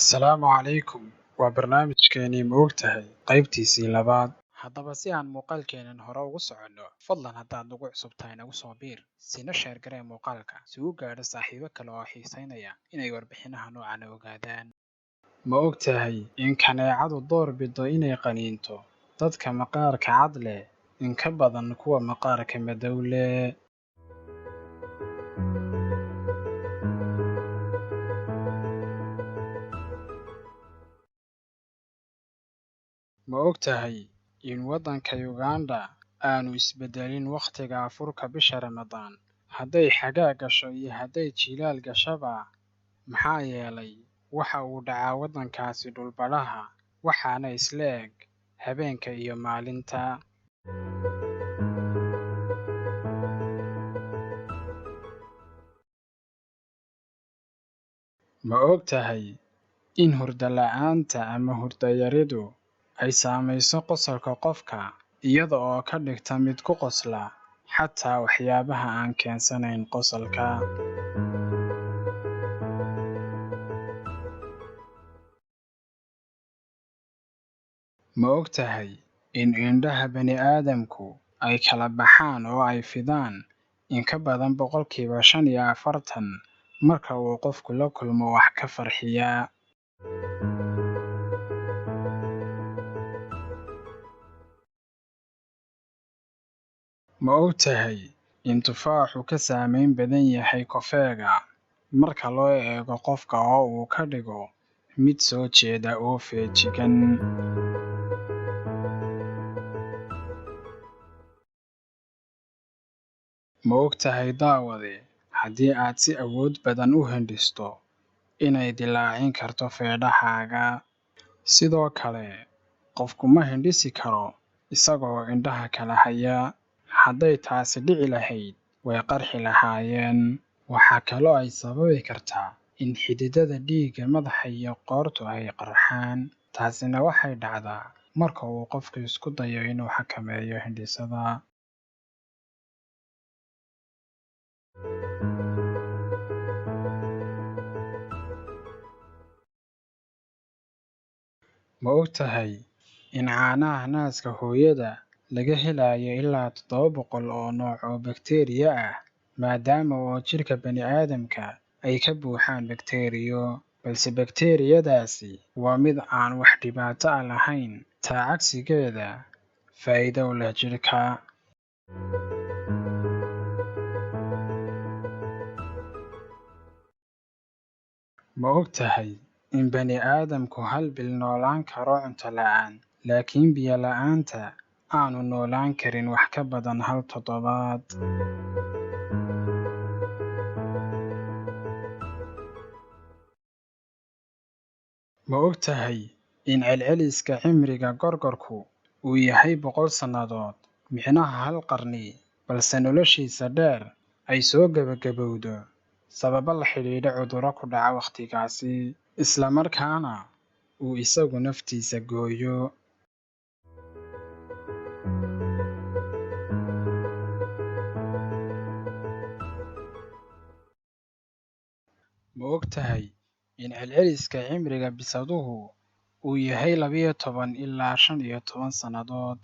Assalaamu calaykum. Waa barnaamijkeenii Ma Ogtahay qaybtiisii labaad. Haddaba si aan muuqaalkeenan hore ugu soconno, fadlan haddaad nagu cusub tahay nagu soo biir, sina share garee muuqaalka si uu gaadho saaxiibo kale oo xiiseynaya inay warbixinaha noocan ogaadaan. Ma ogtahay in kaneecadu door biddo inay qaniinto dadka maqaarka cad leh in ka badan kuwa maqaarka madow leh? Ma ogtahay in waddanka Uganda aanu isbedelin wakhtiga afurka bisha Ramadaan hadday xagaa gasho iyo hadday jiilaal gashaba, maxaa yeelay waxa uu dhacaa waddankaasi dhulbadhaha, waxaana isla eg habeenka iyo maalinta. Ma ogtahay in hurdo la'aanta ama hurdo yaridu ay saamayso qosolka qofka iyada oo ka dhigta mid ku qosla xataa waxyaabaha aan keensanayn qosolka? Ma ogtahay in indhaha bani'aadamku ay kala baxaan oo ay fidaan in ka badan 45% marka uu qofku la kulmo wax ka farxiya? Ma ogtahay in tufaaxu ka saameyn badan yahay kofeega marka loo eego qofka oo uu ka dhigo mid soo jeeda oo feejigan? Ma ogtahay daawade, haddii aad si awood badan u hindhisto inay dillaacin karto feedhahaaga? Sidoo kale, qofku ma hindhisi karo isagoo indhaha kala haya. Hadday taasi dhici lahayd, way qarxi lahaayeen. Waxa kaloo ay sababi kartaa in xididdada dhiigga madaxa iyo qoortu ay qarxaan. Taasina waxay dhacdaa marka uu qofku isku dayo inuu xakameeyo hindhisada. Ma ogtahay in caanaha naaska hooyada laga helayo ilaa 700 oo nooc oo bakteeriya ah, maadaama oo jidhka bani'aadamka ay ka buuxaan bakteeriyo, balse bakteeriyadaasi waa mid aan wax dhibaato ah lahayn, taa cagsigeeda faa'iido u leh jidhka. Ma ogtahay in bani'aadamku hal bil noolaan karo cunto la'aan, laakiin biyo la'aanta aanu noolaan karin wax ka badan hal toddobaad? Ma ogtahay in celceliska cimriga gorgorku uu yahay 100 sannadood, micnaha hal qarni, balse noloshiisa dheer ay soo gabagabowdo sababo la xidhiidha cudurro ku dhaca wakhtigaasi, isla markaana uu isagu naftiisa gooyo? Ma ogtahay in celceliska cimriga bisaduhu uu yahay 12 ilaa 15 sannadood,